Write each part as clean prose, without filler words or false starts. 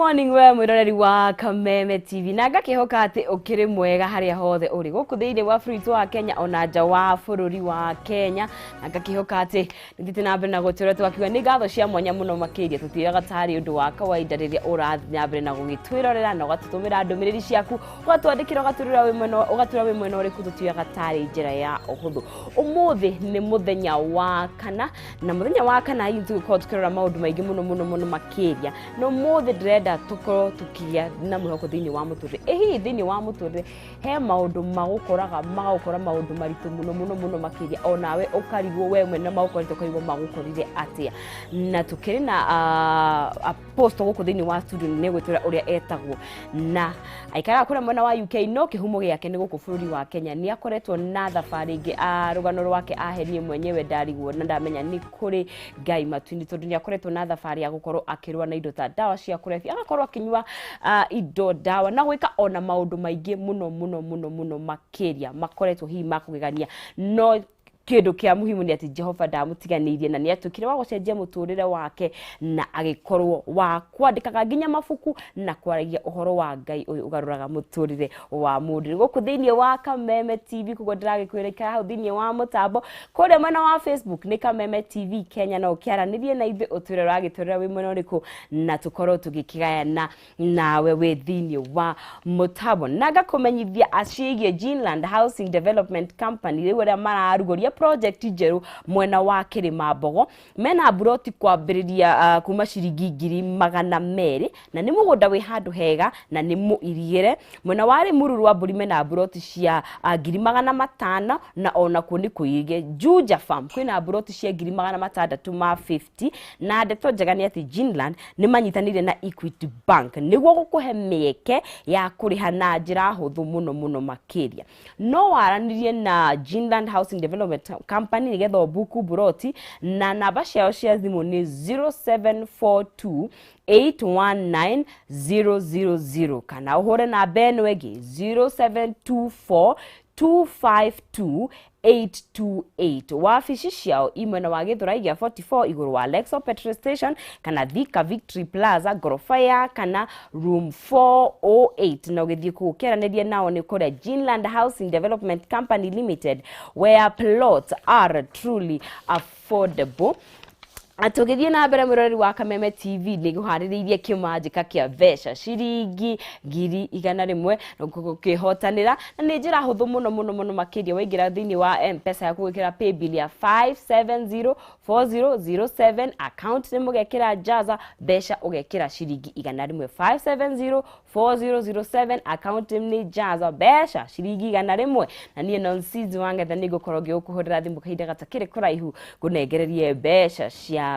Morning we mwiroreri wa Kameme TV, na ngakihoka ati ukiri mwega haria hothe uri guku thiini wa bũrũri wa Kenya ona nja wa bũrũri wa Kenya, na ngakihoka ati nithiĩte na mbere na gũtwĩra twakiuga nĩ ngatho cia mwanya mũno makĩria. Tũtiũyaga tarĩ ũndũ wa kawaida rĩrĩa ũrathiĩ na mbere na gũgĩtwĩrorera na ũgatũtũmĩra ndũmĩrĩri ciaku, ũgatwandĩkĩra, ũgatwĩra wĩ mwena, ũgatwĩra wĩ mwena ũrĩkũ. Tũtiũyaga tarĩ njĩra ya ũhũthũ. Ũmũthĩ nĩ mũthenya wa kana, na mũthenya wa kana hihi tũgĩkorwo tũkĩrora maũndũ maingĩ mũno mũno mũno makĩria. No mũthĩ ndĩrenda tũkorwo tũkĩgĩa na mwĩhoko thĩinĩ wa mũtũrĩre. Ĩ hihi thĩinĩ wa mũtũrĩre he maũndũ magũkoraga, magagũkora maũndũ maritũ mũno mũno mũno makĩria, onawe ũkarigwo we mwene magũkorete, ũkarigwo magũkorire atĩa. Na tũkĩrĩ na apostle gũkũ thĩinĩ wa studio, nĩ gwĩtwĩra ũrĩa etagwo na aikaraga kũrĩa mwena wa UK, no kĩhumo gĩake nĩ gũkũ bũrũri wa Kenya. Nĩ akoretwo na thabarĩ ĩngĩ, rũgano rwake ahe niĩ mwenyewe ndarigwo na ndamenya nĩ kũrĩ Ngai matu-inĩ, tondũ nĩ akoretwo na thabarĩ ya gũkorwo akĩrũa na indo ta ndawa cia kũrebia, agakorwo akĩnyua indo ndawa na gwĩka ona maũndũ maingĩ mũno mũno mũno mũno makĩria makoretwo hihi makũgegania. No kĩndũ kĩa muhimu nĩ atĩ Jehova ndamũtiganĩirie na nĩ atuĩkire wa gũcenjia mũtũrĩre wake na agĩkorwo wa kwandĩkaga nginya mabuku na kwaragia ũhoro wa Ngai ũyũ ũgarũraga mũtũrĩre wa mũndũ. Gũkũ thĩinĩ wa Kameme TV koguo ndĩragĩkwĩra ikara hau thĩinĩ wa mũtambo kũrĩa mwena wa Facebook nĩ Kameme TV Kenya, na ũkĩaranĩrie na ithuĩ ũtwĩre ũragĩtwĩrĩra wĩ mwena ũrĩkũ na tũkorwo tũgĩkĩgayana nawe wĩ thĩinĩ wa mũtambo. Na ngakũmenyithia aciĩgiĩ Ginland Housing Development Company, rĩu arĩa mararugũria project njerũ mwena wa Kĩrĩma Mbogo. Mena buroti kwambĩrĩria kuma ciringi 200,000, na nĩ mũgũnda wĩ handũ hega na nĩ mũirigĩre. Mwena wa Rĩmuru rwa Mbũri mena buroti cia 500,000, na onakuo nĩ kũirige. Juja Farm kwĩna buroti cia 650,000. Na ndeto njega nĩ atĩ Ginland nĩ manyitanĩire na Equity Bank nĩguo gũkũhe mĩeke ya kũrĩha na njĩra hũthũ mũno mũno makĩria. No waranĩrie na Ginland Housing Development Company nĩgetha ũbuku buroti, na namba ciao cia thimũ nĩ 0742 819 000, kana ũhũre namba ĩno ĩngĩ 0724 252 828. Wabici ciao i mwena wa Gĩthũrai gĩa 44 igũrũ wa Lexo petrol station, kana Thika Victory Plaza ngoroba ya kana room 408, na ũgĩthiĩ kũu ũkĩaranĩria nao. Nĩ kũrĩa Ginland Housing Development Company Limited, where plots are truly affordable. Tũgĩthiĩ na mbere, mwĩroreri wa Kameme TV, nĩ gũharĩrĩirie kĩmanjĩka kĩa mbeca ciringi 100,000 gũkĩhotanĩra, na nĩ njĩra hũthũ mũno mũno mũno makĩria. Waingĩra thĩinĩ wa M-Pesa yaku, gwĩkĩra paybill ya 5704007, account nĩ mũgekĩra Jaza, mbeca ũgekĩra ciringi 100. 5704007, account nĩ Jaza, mbeca ciringi 100. Na niĩ Nonsizi Wangetha nĩ ngũkorwo ngĩgũkũhũrĩra thimũ kahinda gatakĩrĩ kũraihu ngũnengererie mbeca ciaku.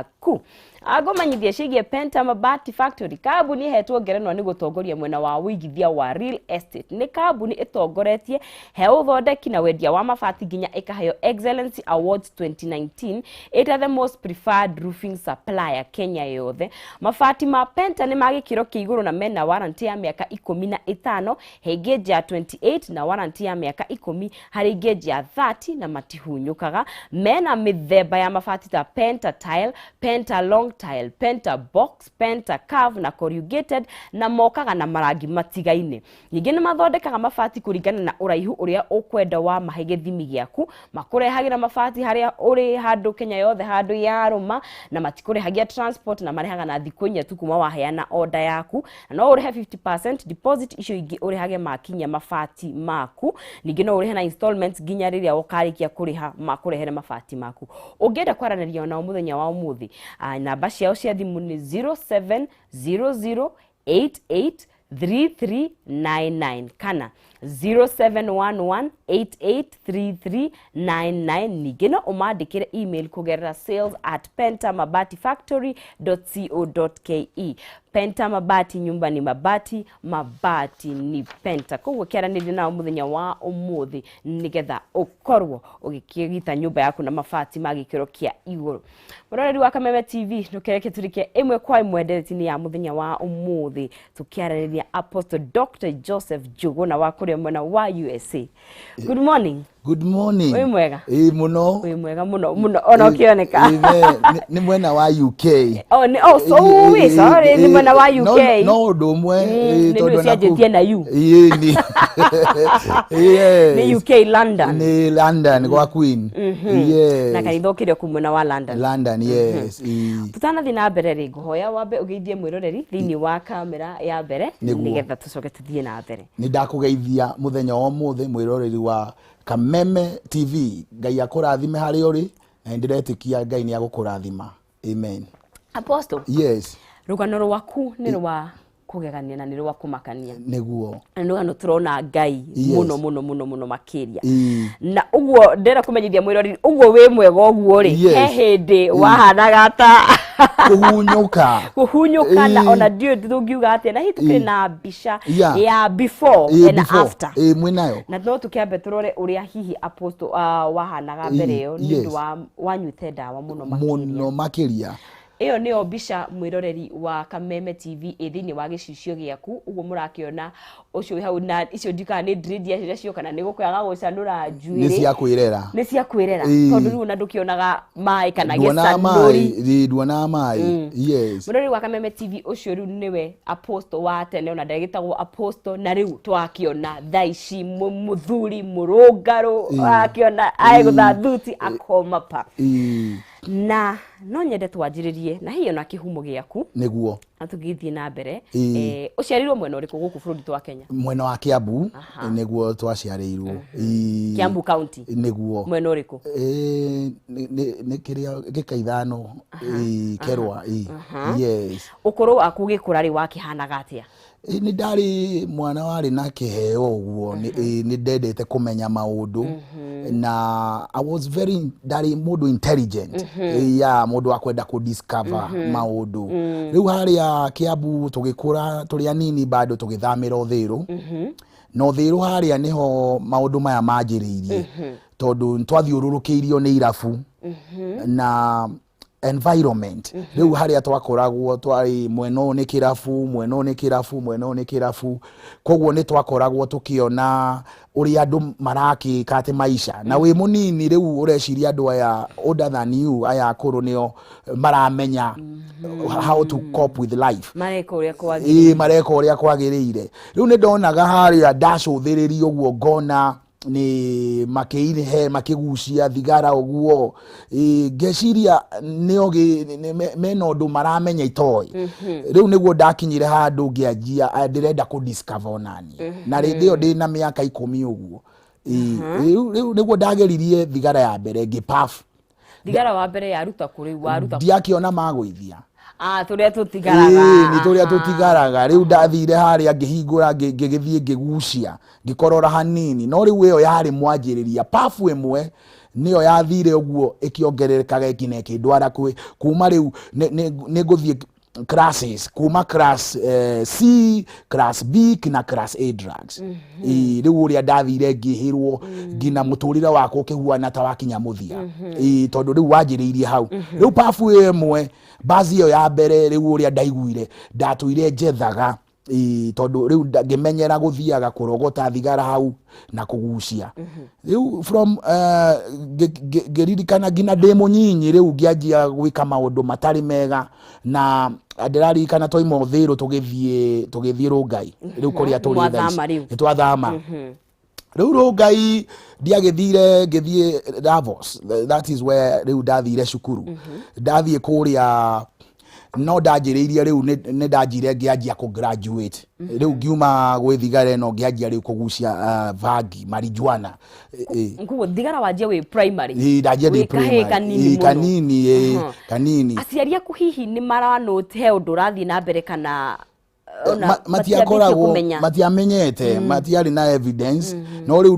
Ngũmenyithia ciĩgiĩ Penta Mabati Factory, kambuni ĩhetwo ngerenwa nĩ gũtongoria mwena wa ũigithia wa real estate. Nĩ kambuni ĩtongoretie he ũthondeki na wendia wa mabati, nginya ĩkaheo Excellency Awards 2019 ĩta the most preferred roofing supplier Kenya yothe. Mabati ma Penta nĩ ma gĩkĩro kĩa igũrũ na mena warranty ya mĩaka 15 he gauge ya 28, na warranty ya mĩaka 10 harĩ gauge ya 30, na matihunyũkaga. Mena mĩthemba ya mabati ta Penta tile, Penta long tile, Penta box, Penta curve na corrugated, na mokaga na marangi matigaine. Ningĩ nĩ mathondekaga mabati kũringana na ũraihu ũrĩa ũkwenda wa mahe gĩthimi gĩaku. Makũrehagĩra mabati harĩa ũrĩ handũ Kenya yothe handũ yarũma, na matikũrĩhagia transport, na marehaga na thikũ 4 tu kuma waheana order yaku. Na no ũrĩhe 50% deposit, icio ingĩ ũrĩhage makinya mabati maku. Ningĩ no ũrĩhe na installments nginya rĩrĩa ũkarĩkia kũrĩha makũrehere mabati maku. Ũngĩenda kwaranĩria nao mũthenya wa ũmũthĩ, namba ciao cia thimũ nĩ 0700 88 3399 kana 0711883399. Ningĩ no ũmandĩkĩre email kũgerera sales@pentamabatifactory.co.ke. Penta Mabati, nyumba ni mabati, mabati ni Penta. Koguo kĩaranĩria nao mũthenya wa ũmũthĩ nĩgetha ũkorwo ũgĩkĩgita nyũmba yaku na mabati ma gĩkĩro kĩa igũrũ. Mũroreri wa Kameme TV, ndũkereke tũrike ĩmwe kwa ĩmwe ndereti-inĩ ya mũthenya wa ũmũthĩ, tũkĩarĩrĩria Apostle Dr. Joseph Njuguna wa kũrĩa mwena wa USA. Good morning. Good morning. Wĩ mwega? Ĩĩ mũno. Wĩ mwega mũno mũno ona ũkĩoneka. Ĩĩ, nĩ mwena wa UK. Oh, nĩ, oh, so, ui, sorry, nĩ mwena wa UK. No ũndũ ũmwe. Nĩ Tondũ nĩ ona kũu- ũcianjĩtie na U. Ĩĩ, nĩ. Yes. Nĩ UK London. Nĩ London gwa Queen. Yes. Na kanitha ũkĩrĩ o kũu mwena wa London. London, yes. Ĩĩ. Tũtanathiĩ na mbere rĩ, ngũhoya wambe ũgeithie mwĩroreri thĩinĩ wa kamera ya mbere Nĩguo. nĩgetha tũcoke tũthiĩ na mbere. Nĩ ndakũgeithia mũthenya wa ũmũthĩ mwĩroreri wa Kameme TV. Ngai akũrathime harĩa ũrĩ na nĩ ndĩretĩkia Ngai nĩ agũkũrathima. Amen. Apostle, Yes, rũgano rwaku nĩ rwa kũgegania na nĩ rwa kũmakania. Nĩguo. Na nĩ rũgano tũrona Ngai mũno mũno mũno mũno makĩria. Na ũguo ndĩrenda kũmenyithia mwĩroreri ũguo wĩ mwega ũguo rĩ, he hĩndĩ wahanaga ta Kũhunyũka. Kũhunyũka na ona ndiũĩ tũngiuga atĩa, na hihi tũkĩrĩ na mbica ya before and before. after. Ĩĩ, mwĩnayo. Na no tũkĩambe tũrore ũrĩa hihi Apostle wahanaga mbere ĩyo nĩ ũndũ wa wanyuĩte ndawa mũno makĩria. Mũno makĩria. Ĩyo nĩyo mbica mwĩroreri wa Kameme TV ĩ thĩinĩ wa gĩcicio gĩaku, ũguo mũrakĩona ũcio wĩ hau, na icio ndiũĩ kana nĩ dread icio cio kana nĩ gũkĩaga gũcanũra njuĩrĩ. Nĩ cia kwĩrera. Nĩ cia kwĩrera. Tondũ rĩu ona ndũkĩonaga maĩ kana Nduonaga gĩcanũri. maĩ, ĩĩ, nduonaga maĩ. Yes. Mwĩroreri wa Kameme TV, ũcio rĩu nĩwe Apostle wa tene, ona ndagĩtagwo Apostle, na rĩu twakĩona thaa ici mũthuri mũrũngarũ, wakĩona agũtha thuti akoma pa. Na no nyende twanjĩrĩrie na hihi ona kĩhumo gĩaku. Nĩguo. Na tũgĩthiĩ na mbere. Ũciarĩirwo mwena ũrĩkũ gũkũ bũrũri wa Kenya? Mwena wa Kiambu nĩguo twaciarĩirwo. Kiambu County. Nĩguo. Mwena ũrĩkũ? Nĩ kĩrĩa gĩka ithano, Kerwa. Yes. Ũkũrũ waku ũgĩkũra rĩ wakĩhanaga atĩa? Nĩ ndarĩ mwana warĩ na kĩheo ũguo, nĩ ndendete kũmenya maũndũ na I was very, ndarĩ mũndũ intelligent, ya mũndũ wa kwenda kũ discover maũndũ. Rĩu harĩa Kiambu tũgĩkũra tũrĩ anini bado tũgĩthamĩra Ũthĩrũ, na Ũthĩrũ harĩa nĩho maũndũ maya manjĩrĩirie, tondũ nĩtwathiũrũrũkĩirio nĩ irabu na environment. Rĩu harĩa twakoragwo twarĩ mwena ũyũ nĩ kĩrabu, mwena ũyũ nĩ kĩrabu, mwena ũyũ nĩ kĩrabu, koguo nĩ twakoragwo tũkĩona ũrĩa andũ marakĩka atĩ maica na wĩ mũnini rĩu ũreciria andũ aya older than you, aya akũrũ, nĩo maramenya how to cope with life. Mareka ũrĩa kwagĩrĩire. Ĩĩ, mareka ũrĩa kwagĩrĩire. Rĩu nĩ ndonaga harĩa ndacũthĩrĩria ũguo ngona nĩ makĩihe makĩgucia thigara ũguo. Ĩĩ, ngeciria nĩo mena ũndũ maramenya itoĩ. Rĩu nĩguo ndakinyire handũ ngĩanjia ndĩrenda kũ discover onani, na rĩndĩ ĩyo ndĩna mĩaka 10 ũguo. Ĩĩ, rĩu nĩguo ndageririe thigara ya mbere, ngĩpuff. Thigara wa mbere yaruta kũ rĩu waruta? Ndiakĩona magũithia. Ah, tũrĩa tũtigaraga. Ĩĩ, nĩ tũrĩa tũtigaraga. Rĩu ndathire harĩa ngĩhingũra, ngĩgĩthiĩ ngĩgucia, ngĩkorora hanini, no rĩu ĩyo yarĩ mwanjĩrĩria. Puff ĩmwe nĩyo yathire ũguo ĩkĩongererekaga nginya ĩkĩndwara kwĩ kuma rĩu nĩ ngũthiĩ classes, kuma class C, class B na class A drugs. Ĩĩ, rĩu ũrĩa ndathire ngĩhĩrwo nginya mũtũrĩre wakwa ũkĩhuana ta wakinya mũthia. Ĩĩ, tondũ rĩu wanjĩrĩirie hau. Rĩu puff ĩyo ĩmwe, bazi ĩyo ya mbere, rĩu ũrĩa ndaiguire ndatũire njethaga. Ĩĩ, tondũ rĩu ngĩmenyera gũthiaga kũrogota thigara hau na kũgucia. Rĩu from ngĩririkana nginya ndĩ mũnyinyi, rĩu ngĩanjia gwĩka maũndũ matarĩ mega, na ndĩraririkana twaima Ũthĩrũ tũgĩthiĩ Rũngai, rĩu kũrĩa tũrĩ thaa ici. Mwathama rĩu. Nĩ twathama rĩu Rũngai. Ndiagĩthire, ngĩthiĩ Davos. That is where rĩu ndathire cukuru. Ndathiĩ kũrĩa no ndanjĩrĩirie rĩu nĩ ndanjire ngĩanjia kũ graduate. Rĩu ngiuma gwĩ thigara ĩno, ngĩanjia rĩu kũgucia bangi, marijuana. Koguo thigara wanjia wĩ primary? Ĩĩ, ndanjia ndĩ Wĩ kahĩĩ primary. kanini Ĩĩ, mũno. kanini, ĩĩ, kanini. Aciari aku hihi nĩ maranote he ũndũ ũrathiĩ na mbere kana ona matiambĩtie Matiakoragwo kũmenya? Matiamenyete, matiarĩ na evidence, no rĩu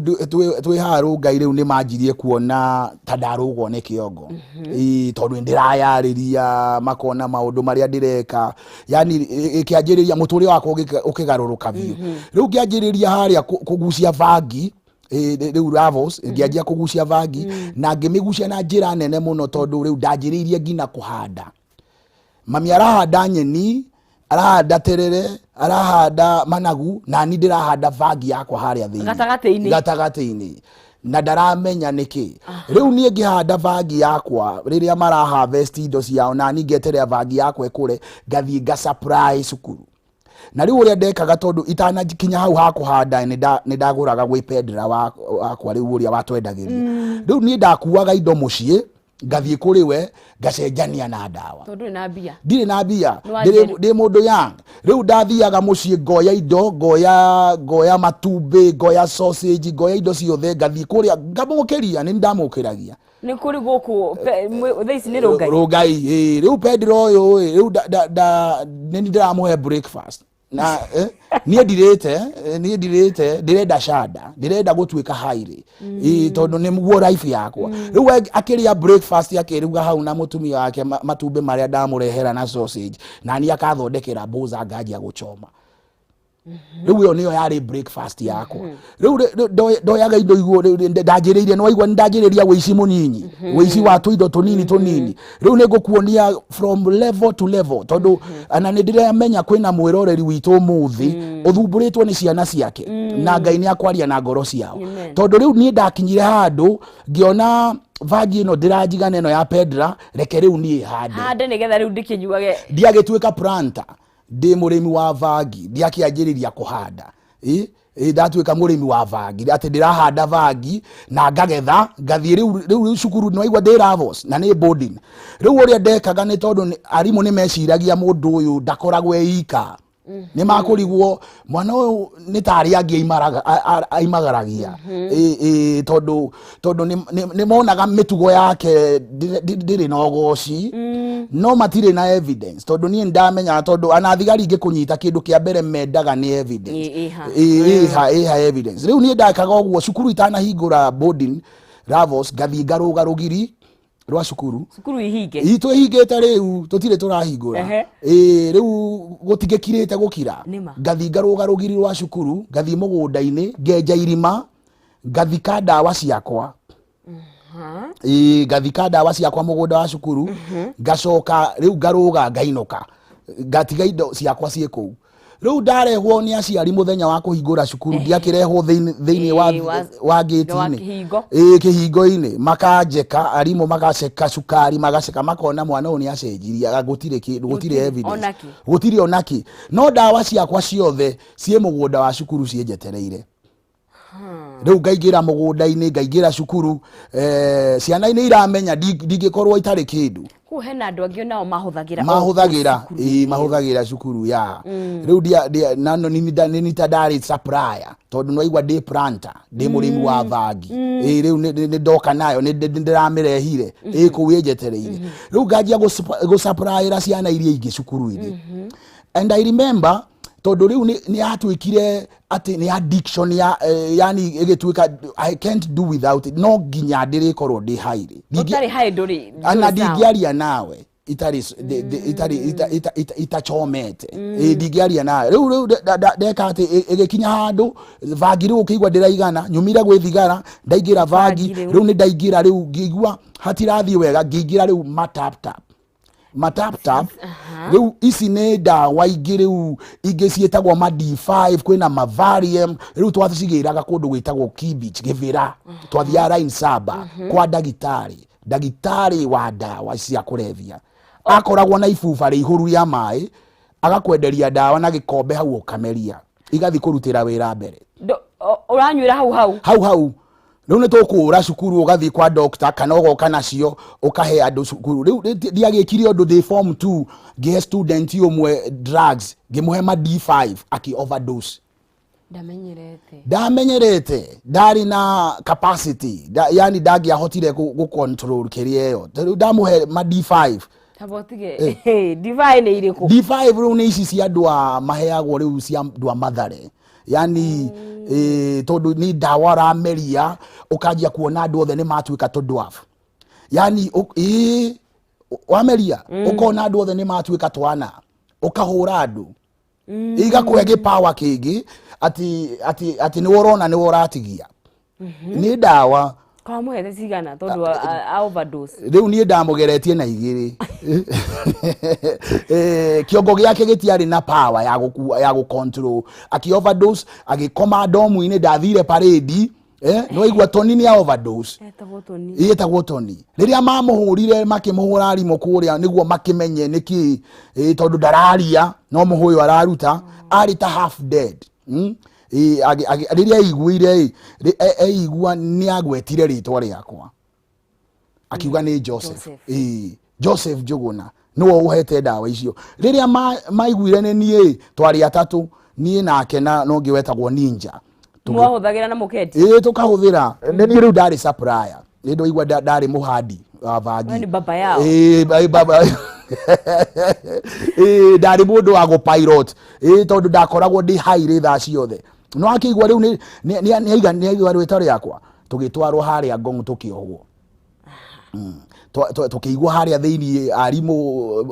twĩ haha Rũngai rĩu nĩ manjirie kuona ta ndarũgwo nĩ kĩongo. Ĩĩ, tondũ nĩ ndĩrayarĩria, makona maũndũ marĩa ndĩreka, yani ĩkĩanjĩrĩria mũtũrĩre wakwa ũkĩgarũrũka biũ. Rĩu ngĩanjĩrĩria harĩa kũgucia bangi. Ĩĩ, rĩu Ravos ngĩanjia kũgucia bangi na ngĩmĩgucia na njĩra nene mũno, tondũ rĩu ndanjĩrĩirie nginya kũhanda. Mami arahanda nyeni, arahanda terere, arahanda managu, na ni ndĩrahanda bangi yakwa harĩa thĩinĩ. Gatagatĩ-inĩ. Gatagatĩ-inĩ. Na ndaramenya nĩkĩ. Rĩu niĩ ngĩhanda bangi yakwa rĩrĩa mara harvest indo ciao, na niĩ ngeterera bangi yakwa ĩkũre, ngathiĩ nga supply cukuru. Na rĩu ũrĩa ndekaga, tondũ itanakinya hau ha kũhanda, nĩ ndagũraga gwĩ pendera wakwa rĩu ũrĩa watwendagĩria. Rĩu niĩ ndakuaga indo mũciĩ, ngathiĩ kũrĩ we, ngacenjania na ndawa. Tondũ ndũrĩ na mbia. Ndirĩ na mbia. Nĩ wanjĩrĩ. Ndĩ mũndũ young. Rĩu ndathiaga mũciĩ, ngoya indo, ngoya matumbĩ, ngoya sausage, ngoya indo ciothe, ngathiĩ kũrĩa ngamũkĩria. Nĩ ndamũkĩragia. Nĩ kũrĩ gũkũ thaa ici nĩ Rũngai. Rũngai, ĩĩ. Rĩu pendera ũyũ ĩ, rĩu nĩ ndĩramũhe breakfast na niĩ ndirĩte, niĩ ndirĩte, ndĩrenda canda, ndĩrenda gũtuĩka hairĩ. Ĩĩ, tondũ nĩ guo life yakwa. Rĩu we akĩrĩa breakfast, akĩruga hau na mũtumia wake matumbĩ marĩa ndamũrehera na sausage, na niĩ akathondekera mboca, nganjia gũchoma. Rĩu ĩyo nĩyo yarĩ breakfast yakwa. Rĩu ndoyaga indo iguo. Rĩu ndanjĩrĩirie, nĩ waigua, nĩ ndanjĩrĩria wĩici mũnyinyi, wĩici wa tũindo tũnini tũnini. Rĩu nĩ ngũkuonia from level to level, tondũ ana nĩ ndĩramenya kwĩna mwĩroreri witũ ũmũthĩ ũthumbũrĩtwo nĩ ciana ciake, na Ngai nĩ akwaria na ngoro ciao. Amen. Tondũ rĩu niĩ ndakinyire handũ ngĩona bangi ĩno ndĩranjigana, ĩno ya pedra, reke rĩu niĩ hande. Hande nĩgetha rĩu ndĩkĩnyuage. Ndiagĩtuĩka planter, ndĩ mũrĩmi wa bangi, ndiakĩanjĩrĩria kũhanda. Ĩ, ndatuĩka mũrĩmi wa bangi, atĩ ndĩrahanda bangi na ngagetha, ngathiĩ rĩu cukuru. Nĩwaigua ndĩ Ravos na nĩ boarding. Rĩu ũrĩa ndekaga nĩ tondũ arimũ nĩ meciragia mũndũ ũyũ ndakoragwo e ika, nĩ makũrigwo mwana ũyũ nĩ ta arĩa angĩ aimagaragia. Ĩ, tondũ nĩ monaga mĩtugo yake ndĩrĩ na ũgoci, no matirĩ na evidence, tondũ niĩ ndamenyaga, tondũ ana thigari ingĩkũnyita, kĩndũ kĩa mbere mendaga nĩ evidence. Ĩha. Ĩ, ĩha evidence. Rĩu niĩ ndakaga ũguo, cukuru itanahingũra boarding Ravos, ngathiĩ ngarũga rũgiri rwa cukuru. Cukuru ihinge. Itũ ĩhingĩte, rĩu tũtirĩ tũrahingũra. Ĩ, rĩu gũtingĩkirĩte gũkira. Nĩma. Ngathiĩ ngarũga rũgiri rwa cukuru, ngathiĩ mũgũnda-inĩ, ngenja irima, ngathika ndawa ciakwa. Ĩ, ngathika ndawa ciakwa mũgũnda wa cukuru, ngacoka rĩu ngarũga, ngainũka, ngatiga indo ciakwa ciĩ kũu. Rĩu ndarehwo nĩ aciari mũthenya wa kũhingũra cukuru, ndiakĩrehwo thĩinĩ wa Ĩĩ, wa wa ngĩti-inĩ. kĩhingo. Ĩĩ, kĩhingo-inĩ. Makanjeka, arimũ magaceka cukari, magaceka, makona mwana ũyũ nĩ acenjirie, gũtirĩ kĩndũ, gũtirĩ Gũtirĩ evidence. Onakĩ. Gũtirĩ onakĩ, no ndawa ciakwa ciothe ciĩ mũgũnda wa cukuru ciĩnjetereire. Rĩu ngaingĩra mũgũnda-inĩ, ngaingĩra cukuru, ciana nĩ iramenya ndingĩkorwo itarĩ kĩndũ. Kũu hena andũ angĩ nao mahũthagĩra o Mahũthagĩra cukuru. Ĩĩ, mahũthagĩra cukuru ya rĩu na no nĩ ta ndarĩ supplier, tondũ nĩwaigua ndĩ planter, ndĩ mũrĩmi wa bangi. Ĩĩ, rĩu nĩ ndoka nayo, nĩ ndĩramĩrehire, ĩ kũu ĩnjetereire. Rĩu nganjia gũsupplyĩra ciana iria ingĩ cukuru-inĩ. And I remember, tondũ rĩu nĩ yatuĩkire atĩ nĩ addiction ya yani ĩgĩtuĩka I can't do without it, no nginya ndĩrĩkorwo ndĩ hairĩ. Ũtarĩ haĩ ndũrĩ Ana ndũrĩ sawa. Ndingĩaria nawe itarĩ itarĩ itachomete. Ĩ, ndingĩaria nawe. Rĩu ndeka atĩ ĩgĩkinya handũ bangi rĩu ũkĩigua ndĩraigana, nyumire gwĩ thigara, ndaingĩra bangi. Bangi rĩu. Rĩu nĩ ndaingĩra, rĩu ngĩigua hatirathiĩ wega, ngĩingĩra rĩu matap tap, matap tap. Rĩu ici nĩ ndawa ingĩ, rĩu ingĩ ciĩtagwo ma D5, kwĩna ma Valium. Rĩu twacigĩraga kũndũ gwĩtagwo Kibich Gĩbĩra, twathiaga line saba kwa ndagĩtarĩ, ndagĩtarĩ wa ndawa cia kũrebia, akoragwo na ibuba rĩihũru rĩa maĩ, agakwenderia ndawa na gĩkombe hau, ũkameria, igathiĩ kũrutĩra wĩra mbere. Ũranyuĩra hau hau? Hau hau. Rĩu nĩ tũkũra cukuru, ũgathiĩ kwa doctor kana ũgoka nacio, ũkahe andũ cukuru. Rĩu ndiagĩkire ũndũ ndĩ form 2, ngĩhe student ũmwe drugs, ngĩmũhe ma D5, akĩ overdose. Ndamenyerete. Ndamenyerete, ndarĩ na capacity yani ndangĩahotire gũ control kĩrĩa ĩyo. Rĩu ndamũhe ma D5. Tamba ũtige D5 nĩ irĩkũ? D5 rĩu nĩ ici cia andũ a maheagwo, rĩu cia andũ a Mathare, yani tondũ nĩ ndawa ũrameria, ũkanjia kuona andũ othe nĩ matuĩka tũ dwarf, yani wameria ũkona andũ othe nĩ matuĩka twana, ũkahũra andũ, igakũhe gĩpawa kĩngĩ atĩ nĩwe ũrona, nĩwe ũratigia, nĩ ndawa. Kwa mũhete cigana tondũ a overdose? Rĩu niĩ ndamũgeretie na igĩrĩ. Kĩongo gĩake gĩtiarĩ na power ya gũkua, ya gũcontrol, akĩ overdose, agĩkoma ndomu-inĩ. Ndathire parade. Nĩwaigua Toni nĩ overdose. Etagwo Toni. Ĩtagwo Toni. Rĩrĩa mamũhũrire makĩmũhũra arimũ kũrĩa nĩguo makĩmenye nĩkĩ, tondũ ndararia no mũhũyũ araruta, arĩ ta half dead. Rĩrĩa aiguire eigua nĩ agwetire rĩtwa rĩakwa, akiuga nĩ Joseph. Joseph Njũgũna nĩwe ũhete ndawa icio. Rĩrĩa maiguire nĩ niĩ, twarĩ atatũ, niĩ nake na nongĩ wetagwo Ninja. Mwahũthagĩra na mũkendi? Ĩĩ, tũkahũthĩra. Nĩ niĩ rĩu ndarĩ supplier, nĩ ndaigua ndarĩ mũhandi wa bangi. Nĩ baba yao. Ĩĩ, baba. Ĩĩ, ndarĩ mũndũ wa gũ-pilot. Ĩĩ, tondũ ndakoragwo ndĩ hairĩ thaa ciothe. No akĩigua rĩu nĩ aigua rĩtwa rĩakwa, tũgĩtwarwo harĩa Ngong tũkĩohwo. Tũkĩigua harĩa thĩiniĩ arimũ,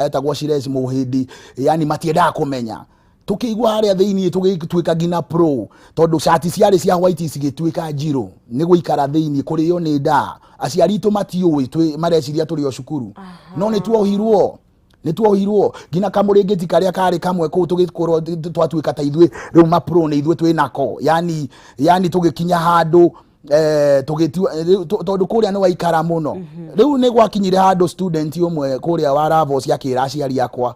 etagwo Shires Mũhĩndi, yani matiendaga kũmenya. Tũkĩigua harĩa thĩiniĩ tũgĩtuĩka nginya pro, tondũ cati ciarĩ cia white cigĩtuĩka njirũ nĩ gũikara thĩiniĩ kũrĩo nĩ ndaa. Aciari itũ matiũĩ, mareciria tũrĩ o cukuru, no nĩ tuohirwo. Nĩ tuohirwo nginya kamũrĩngĩti karĩa karĩ kamwe kũu, tũgĩkorwo twatuĩka ta ithuĩ rĩu mapro nĩ ithuĩ twĩ nako, yani tũgĩkinya handũ, tũgĩtua tondũ kũrĩa nĩ waikara mũno. Rĩu nĩ gwakinyire handũ student ũmwe kũrĩa wa Ravos akĩra aciari akwa,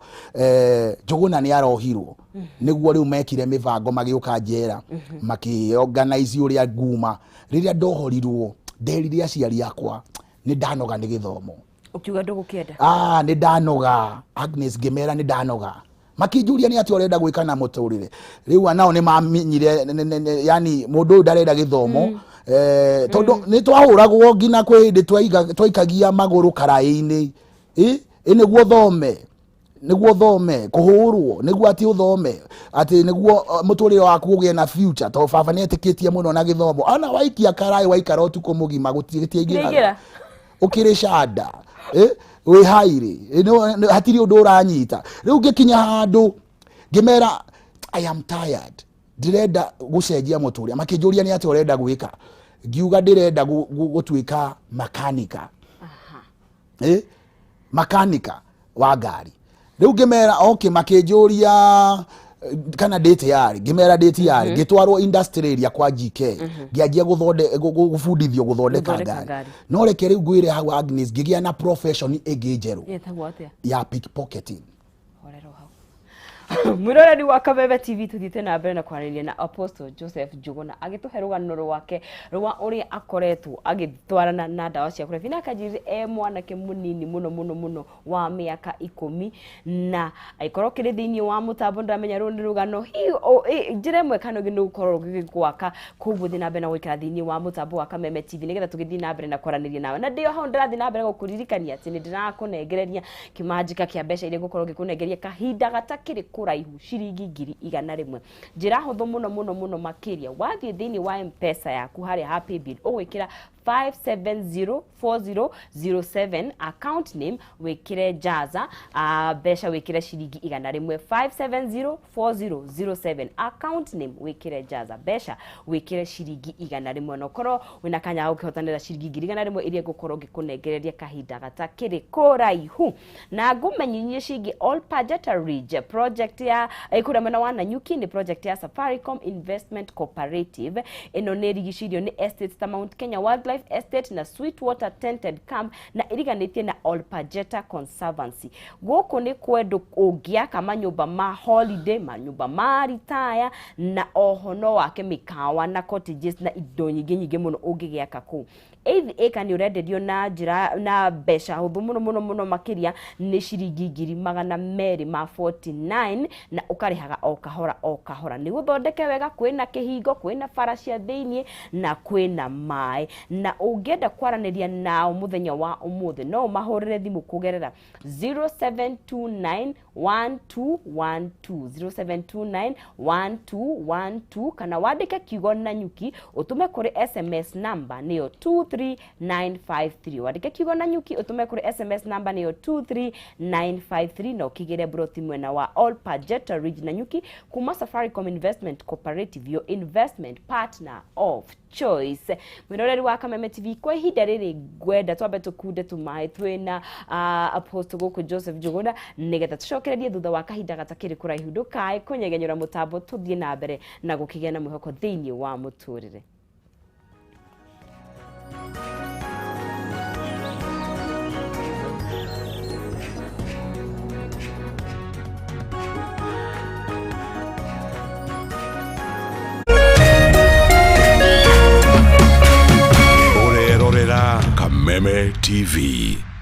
Njũgũna nĩ arohirwo. Nĩguo rĩu mekire mĩbango magĩũka njera, makĩorganize ũrĩa nguma. Rĩrĩa ndohorirwo, nderire aciari akwa nĩ ndanoga nĩ gĩthomo. Ũkiuga ndũgũkĩenda? Nĩ ndanoga, Agnes, ngĩmera nĩ ndanoga. Makĩnjũria nĩ atĩa ũrenda gwĩka na mũtũrĩre. Rĩu nao nĩ mamenyire yani mũndũ ũyũ ndarenda gĩthomo, tondũ nĩ twahũragwo nginya kwĩ hĩndĩ twaikagia magũrũ karaĩ-inĩ, nĩguo thome, nĩguo thome, kũhũrwo nĩguo atĩ ũthome, atĩ nĩguo mũtũrĩre waku ũgĩe na future, tondũ baba nĩ etĩkĩtie mũno na gĩthomo. Ona waikia karaĩ waikara ũtukũ mũgima gũtiaingĩraga, ũkĩrĩ canda, wĩ hairĩ, hatirĩ ũndũ ũranyita. Rĩu ngĩkinya handũ ngĩmera I am tired, ndĩrenda gũcenjia mũtũrĩre. Makĩnjũria nĩ atĩa ũrenda gwĩka, ngiuga ndĩrenda gũtuĩka makanika. Makanika wa ngari. Rĩu ngĩmera okay, makĩnjũria kana ndĩ tayari, ngĩmera ndĩ tayari. Ngĩtwarwo industry area kwa GK, ngĩanjia gũbundithio gũthondeka ngari. No reke rĩu ngwĩre hau, Agnes, ngĩgĩa na profession ĩngĩ njerũ ya pickpocketing. Mwiroreri wa Kameme TV, tuthiĩte na mbere na kwaranĩria na Apostle Joseph Njũgũna agĩtũhe rũgano rwake rwa ũrĩa akoretwo agĩtwarana na ndawa cia kũrebia, na akanjĩrire e mwanake mũnini mũno mũno mũno wa mĩaka 10, na angĩkorwo kĩrĩ thĩinĩ wa mũtambo ndamenya rũrũ nĩ rũgano hihi njĩra ĩmwe kana ĩngĩ nĩ gũkorwo rũgĩgwaka. Koguo thiĩ na mbere na gũikara thĩinĩ wa mũtambo wa Kameme TV nĩgetha tũgĩthiĩ na mbere na kwaranĩria nawe. Na ndĩo hau ndĩrathiĩ na mbere gũkũririkania atĩ nĩ ndĩrakũnengereria kĩmanjĩka kĩa mbeca iria ngũkorwo ngĩkũnengeria kahinda gatakĩrĩ kũraihu, ciringi 100,000. Njĩra hũthũ mũno mũno mũno makĩria, wathiĩ thĩinĩ wa M-Pesa yaku harĩa ha paybill ũgwĩkĩra 5704007, account name wĩkĩre Jaza, mbeca wĩkĩre ciringi 100. 5704007, account name wĩkĩre Jaza, mbeca wĩkĩre ciringi 100, na ũkorwo wĩna kanya ga gũkĩhotanĩra ciringi 100,000 iria ngũkorwo ngĩkũnengereria kahinda gatakĩrĩ kũraihu. Na ngũmenyithie ciĩgiĩ All Pajeta Ridge project ya kũrĩa mwena wa Nanyuki. Nĩ project ya Safaricom Investment Cooperative. Ĩno nĩ ĩrigicĩirio nĩ estates ta Mount Kenya Wildlife Estate na Sweetwater Tented Camp, na ĩriganĩtie na All Pajeta Conservancy. Gũkũ nĩ kwendũ ũngĩaka manyũmba ma holiday, manyũmba ma retire, na oho no wake mĩkawa na cottages na indo nyingĩ nyingĩ mũno ũngĩgĩaka kũu. Eighth acre nĩ ũrenderio na njĩra na mbeca hũthũ mũno mũno mũno makĩria, nĩ ciringi 249,000, na ũkarĩhaga o kahora o kahora. Nĩ gũthondeke wega, kwĩna kĩhingo, kwĩna bara cia thĩiniĩ na kwĩna maĩ. Na ũngĩenda kwaranĩria nao mũthenya wa ũmũthĩ, no ũmahũrĩre thimũ kũgerera 0729 1212, 0729 1212, kana wandĩke kiugo Nanyuki ũtũme kũrĩ SMS number nĩyo 23953. Wandĩke kiugo Nanyuki ũtũme kũrĩ SMS number nĩyo 23953, na ũkĩgĩre broti mwena wa All Pajeta Ridge Nanyuki kuma Safaricom Investment Cooperative, your investment partner of choice. Mwĩroreri wa Kameme TV, kwa ihinda rĩrĩ ngwenda twambe tũkunde tũmaĩ twĩna Apostle gũkũ Joseph Njũgũna, nĩgetha tũcokererie thutha wa kahinda gatakĩrĩ kũraihu. Ndũkae kũnyegenyũra mũtambo, tũthiĩ na mbere na gũkĩgĩa na mwĩhoko thĩinĩ wa mũtũrĩre. Ũrerorera Kameme TV.